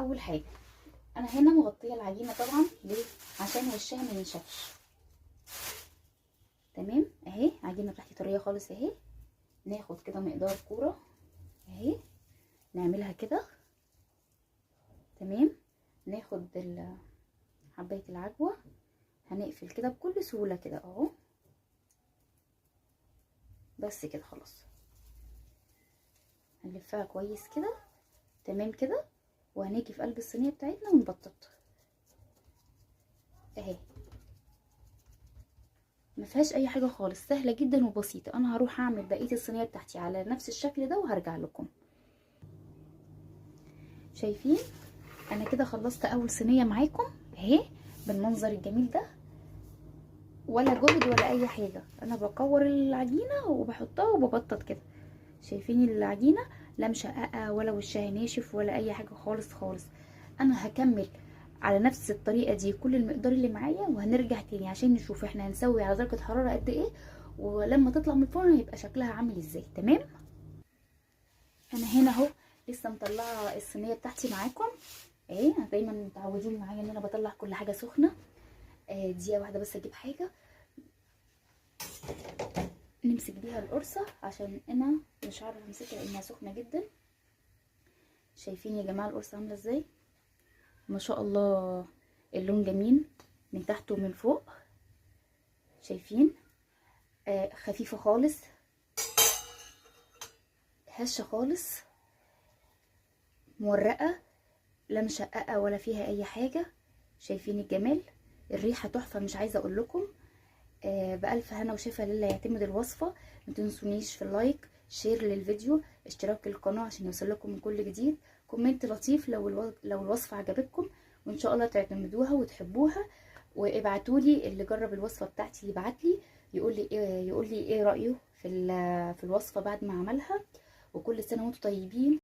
اول حاجة انا هنا مغطيه العجينة طبعا، ليه؟ عشان وشها ما ينشفش. تمام اهي العجينة بتاعتي طرية خالص اهي. ناخد كده مقدار كورة اهي، نعملها كده. تمام، ناخد حبايه العجوه، هنقفل كده بكل سهولة كده اهو، بس كده خلاص. هنلفها كويس كده، تمام كده، وهنيجي في قلب الصينية بتاعتنا ونبطط اهي. ما فيهاش اي حاجة خالص، سهلة جدا وبسيطة. انا هروح اعمل بقية الصينية بتاعتي على نفس الشكل ده وهرجع لكم. شايفين انا كده خلصت اول صينية معاكم اهي بالمنظر الجميل ده، ولا جهد ولا اي حاجة. انا بكور العجينة وبحطها وببطط كده. شايفين العجينة لا مشققه ولا وشها ناشف ولا اي حاجة خالص خالص. انا هكمل على نفس الطريقة دي كل المقدار اللي معايا، وهنرجع تاني عشان نشوف احنا هنسوي على درجه حرارة قد ايه، ولما تطلع من الفرن هيبقى شكلها عامل ازاي. تمام، انا هنا اهو لسه مطلعه الصينية بتاعتي معاكم اهي. دايما متعودين معايا ان انا بطلع كل حاجة سخنة. دقيقة واحدة بس اجيب حاجة نمسك بيها القرصه عشان انا مش عارفه امسكها لانها سخنة جدا. شايفين يا جماعة القرصه عامله ازاي؟ ما شاء الله اللون جميل من تحت ومن فوق. شايفين؟ خفيفة خالص، هشه خالص، مورقه، لا مشققه ولا فيها اي حاجة. شايفين الجمال؟ الريحة تحفة، مش عايزه اقول لكم. بألف هنا وشفا للي يعتمد الوصفة. ما تنسونيش في ال like، share للفيديو، اشتراك القناة عشان يوصل لكم كل جديد، comment لطيف لو الوصفة عجبتكم، وان شاء الله تعتمدوها وتحبوها. وابعتولي اللي جرب الوصفة بتاعتي يبعتلي يقول لي ايه رأيه في الوصفة بعد ما عملها. وكل سنة وانتم طيبين.